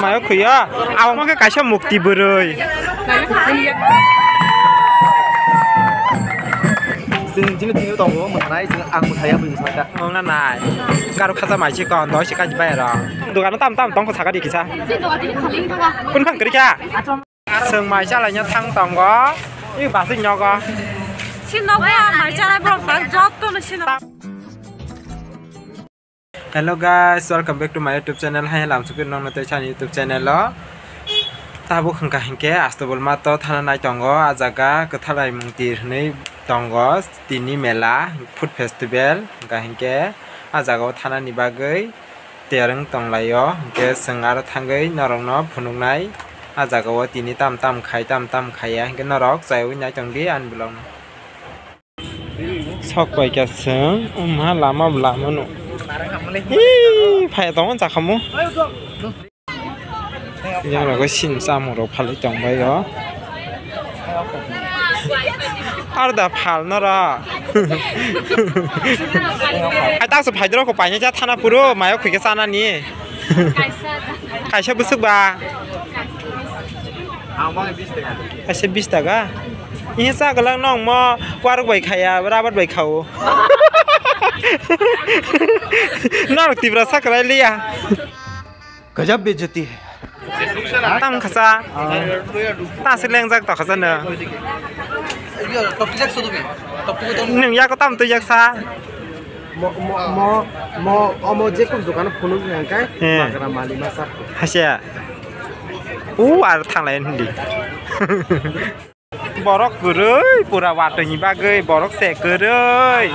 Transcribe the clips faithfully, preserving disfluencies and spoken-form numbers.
Mayo khuya, abang khe kaisa mukti bwrwi. Chini, chini, chini tongo, mwsanai, chini ang mwsaya, bini mwsai da. Wngna nai. Garo khacha mai si kon, doi si kaji bai ro. Dogano tam tam tongkho saka di kisa. Kun phang kri kha. Chwng mai chalaina thang tongo. I basi nyogo. Si nogo mai chalai borok tak jotto no si nogo. Hello guys, welcome back to my YouTube channel. Hai lam sukir nong natai chani YouTube channel o. Tabuk hwnkha hinkhe Astabalma to thana nai tongo. A jaga kwthalai mungtir hwnwi tongo. Tini mela, food festival hwnkha hinkhe a jaga o thana ni bagwi tiyar wng tonglaio. Hinkhe chwng aro thangwi norokno phunuknai. A jaga o tini tam tam khai, tam tam khaiya. Hinkhe norok chaiwi nai tongdi ani vlog no. Sok pai kha chwng, wngma lama bo lama no. Hii, phai tongo chakhamu. Yang rogo sin chamung rok phalwi tong bai o. Ar da phal no ra. Hai tak se phai dro ko paina ja thana puro mayo khike chana ni. Kaisa bwswk ba. Kaisa bis taka. Ini sa galang nong mo warok bai khaya, rabat bai khao. Norok Tiprasa kwrai liya. Gajab bejati hai. Tam khasa. Ta se lengjak ta khasa no. Nung ya ko tam tu yak sa. Mo, mo, mo, mo, omo je kung dukan phunuk hwnkhe, hmm, magra mali masa. Hasia. U ar thanglai hindi. Borok kwrwi, pura watwi ni bagwi borok se kwrwi.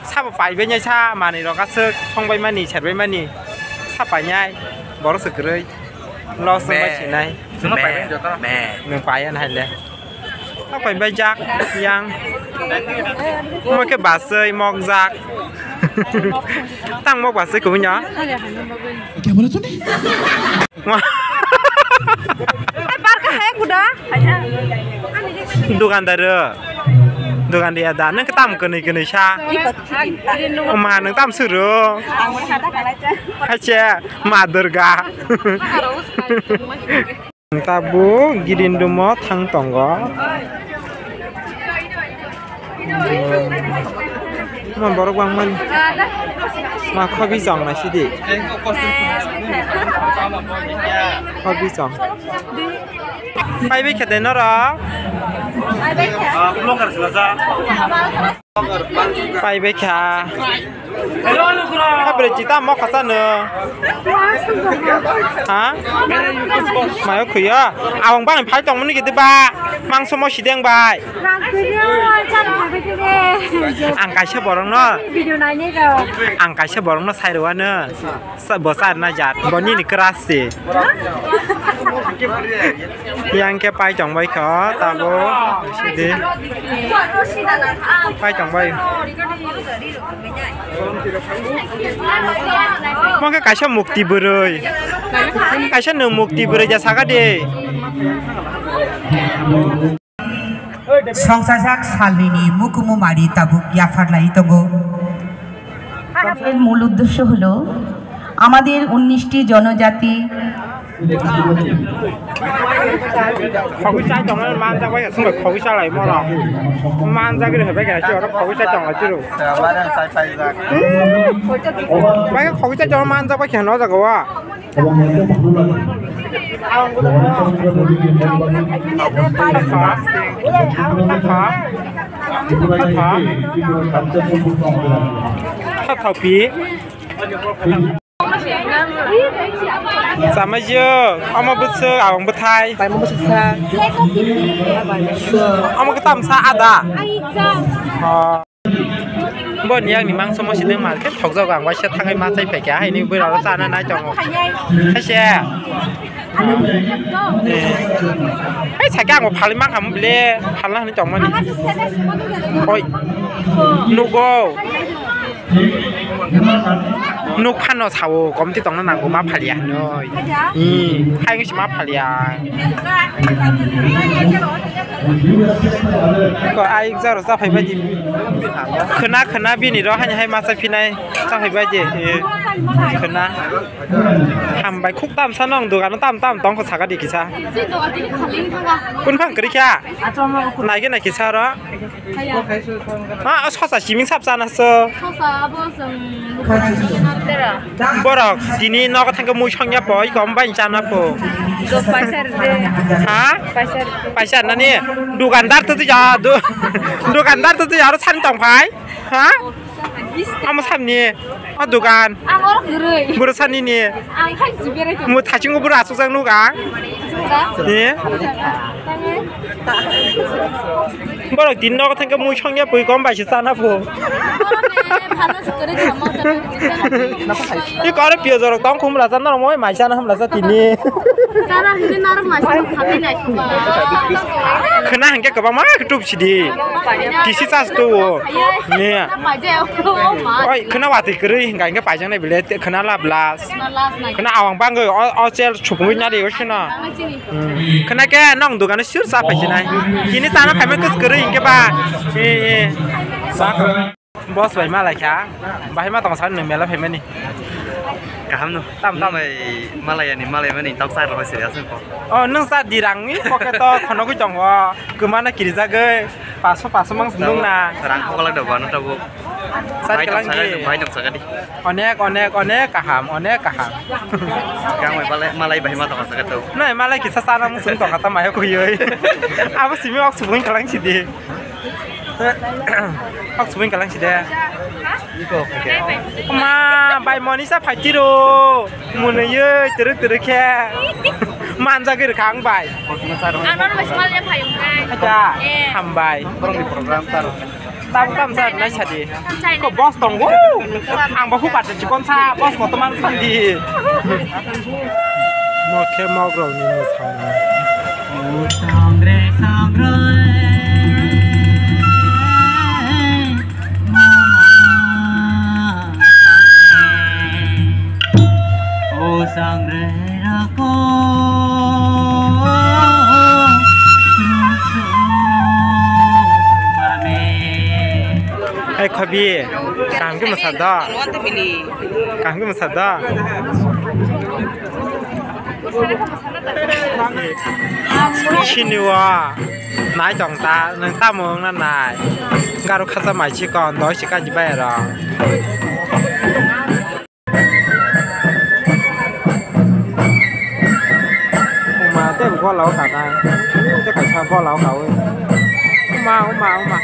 Sabo paibai nai sa, manwi rok aswk songbai mani, serbai mani. Sa painai, borok se kwrwi. Loss wngbai sinai. Nwng paibai joto? Nwng paiya nai le. Tamo bai jak yang. Mo khe baswi mok jak. Tang mok baswi kubui no. Dukan daro. Dukan dia da. Nang tam kene kene sa. Ma nang tam suru. Hache ma Durga. Tabuk girindum o thang tongo. Ma borok bangmani. Ma khobi chong na sidi. Khobi chong. Pai bai khede norok. Pai bai kha. Habri chita mo khasa no. Ha? Mayo khuya. Awang bang phai tong mani gidi ba. Mangso mo sideng bai. Ang kaisa borok no. Video nainai rok. Ang kaisa borok no sai rwano. Sa-, bo sa na jat, bo nini crush se. Yang khe pai tong bai kho, tabo, sidi. Pai tong bai. Mo khe kaisa mukti bwrwi. Kaisa nwng mukti bwrwi ja saka de. Songchajak salnini mukumu mari tabuk yapharlai tongo. এর মূল উদ্দেশ্য হলো আমাদের উনিশটি জনজাতি Khogwi chai tongmani manjak bai khe, sumbai khogwi chalai mano. Manjak ri bai khe, si oro khogwi chai tongla chiro. Bai khe khogwi chai tongma manjak bai khe, no jaga o. Thapi. Chamai jio, omo bwswk, abang bwthai. Omo khe tamsa ada. Oh. Bo ni yang ni mangso mo sini mal khe thokjak ang waisa thangai ma chai phaikha haini bwrwi rok chana nai tongo. Haise. Hei sakhe ang phalwi mankha ble phalna hinwi tongmani. Oi. Nugo. Nuk phano sao, komti tongna nango, ma phalia hinoi. Hmm, hai wngsi ma phalia. Ko ai jaro cha phai bai di. Khwna, khwna bini ro hani hai masa phinai cha phai bai di. Eh, khwna. Hambai khuk tam sa nong dogano tam tam tong kho saka di kisa. Kun phang kri kya? Nai ke nai kisa ro. Ha, o sosa siming sap chana so. Sosa abo chwng tera. Borok tini nogo thangke mui songya po, i kom bai chana po. Do paisa ride. Ha? Paisa ride. Paisa nani dukandar to tija, du-, dukandar to tija aro sani tong phai. Ha? Amo samni. O dukan. Ang oro kwrwi. Boro sani ni. Ang khai jiberai tong. Mo thachingo boro asuk jak nuk ang. Ni. Borok din nogo thangke mui songya pui kom bai se chana pho. I kore piyaj rok tong khumla cha norok moi mai chana humla cha tini. Chana hini norok mai chana khati nai khumla. Khwna hangke kwbangma tup sidi. Kisi chas tu o. Ni. Oi khwna watwi kwrwi hingka hingke paijak nai bile khwna lab las. Khwna awang bangwi o, o chel supungwi nari o sino. Hmm. Khwna ke nong dogano sir cha phai sinai. Kini chana phaima kwswk kwrwi hinkhe ba. Eh, eh. Boss bai malai kha. Bahai ma tong san nung mela phaimani. Kaham no. Tam, tam. Nung bai malai ani, malai mani tok sa roi se asung ko. Oh, nung sa dirang ni pocket to khonogwi tongo. Kwmana kirijagwi. Paso, paso mang sundung na. Rang ko kolak da bano tabo. Sari kalang di. Bai tong saga di. Onek, onek, onek kaham, onek kaham. Kang bai malai, malai bai ma tong saga to. Nai malai kisa sana mang sung tong kata mayo kuyoi. Abo simi ok subung kalang sidi. Ok subung kalang sidi. Ma bai moni sa phaitiro. Munuyoi teruk teruk khe. Manjagwi rwkha ang bai. Ano bai smal ya phayung kai. Acha, eh. Hambai. Borok ni program sar. Tam tam sar nai sadi. Ko boss tongo. Ang bo hupat chikon sa boss kotoman sandi. Mokhe mogrok ni musamung. Sangre sangre. O sangre rako. Hai khobi, kaham khe mwsa da? Kaham khe mwsa da? Sini o nai tong ta, nwng tamo wngna nai? Garo khacha mai chikon, doi se kaji bai aro. Uma tei gola o kanai, tei kaisa gola o kaui. Uma, uma, uma.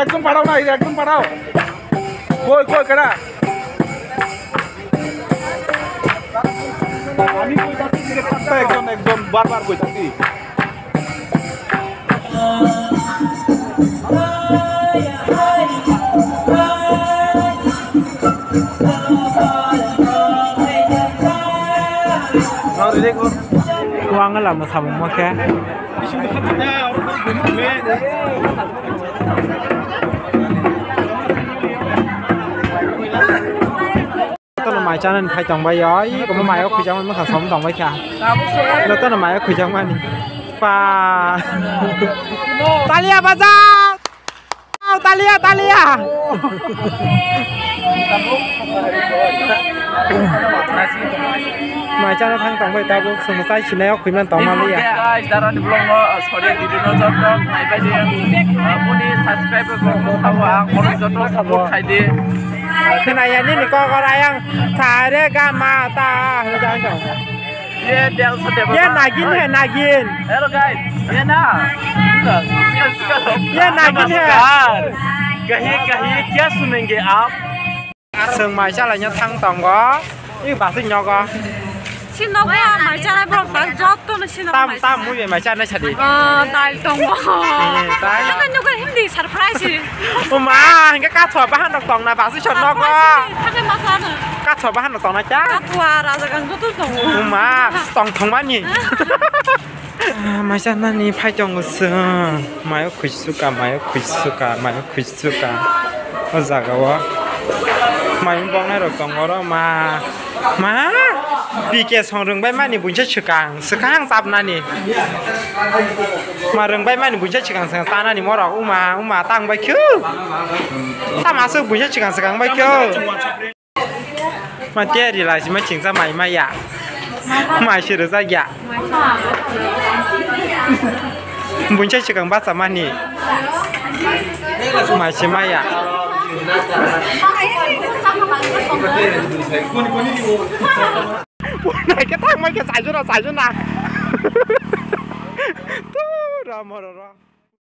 একদম পাঠাও না, একদম পাঠাও। কই, কই, কেডা? আমি কইতাছি, একজন, একজন বারবার কইতাছি। Kuang lama samung ma khe. Tono mai chana ni phai tong bai oi, komo mai o khujak mani mokha som tong bai kha. Joto no mai o khujak mani. Pa. Talia baja. Talia, talia. Mai chana thang tong bai tabuk, chwng chai sinai o khujman tong mani ya. Guys, darani vlog no, sorry, video no joto nai bai di. Boni subscribe rok no sabo ang, boni joto support khai di. Khwnaya nini kok oro ayang sare gama ta hwnwi tong. Ye nagin hai, nagin. Hello guys, ye na. Ye nagin hai. Namaskar. Kahi kahi kya sunenge aap? Chwng mai chalaina thang tongo. I basik nogo. Si nogo mai chalai borok tak joto no si nogo. Tam tam mui mai chalai sadi. Ah, tai tongo. Eh, tai. Nang nang hindi surprise. Uma, hingke kathwa bahan rok tongna basik chot nogo. Surprise, thangke masa no. Kathwa bahano tongna kya? Kathwa rajagang joto tongo. Uma, tong thongmani. Maisa nani phai tongo sung. Mayo khuisuka, mayo khuisuka, mayo khuisuka. O jaga o. Mayung bongnai rok tongo ro ma. Ma. P K song rwngbai mani buinsa swkang, swkang chapnani. Ma rwngbai mani buinsa swkang swkang chanani morok uma, uma tang bai khu. Tama aswk buinsa swkang swkang bai khu. Ma tiyari lai sima chingsa mai maya. Mai se rwjak ya. Buinsa swkang bacha mani. Mai se maya. Naikhe tang mai khe chaijuna chaijuna. Tu ramo roro.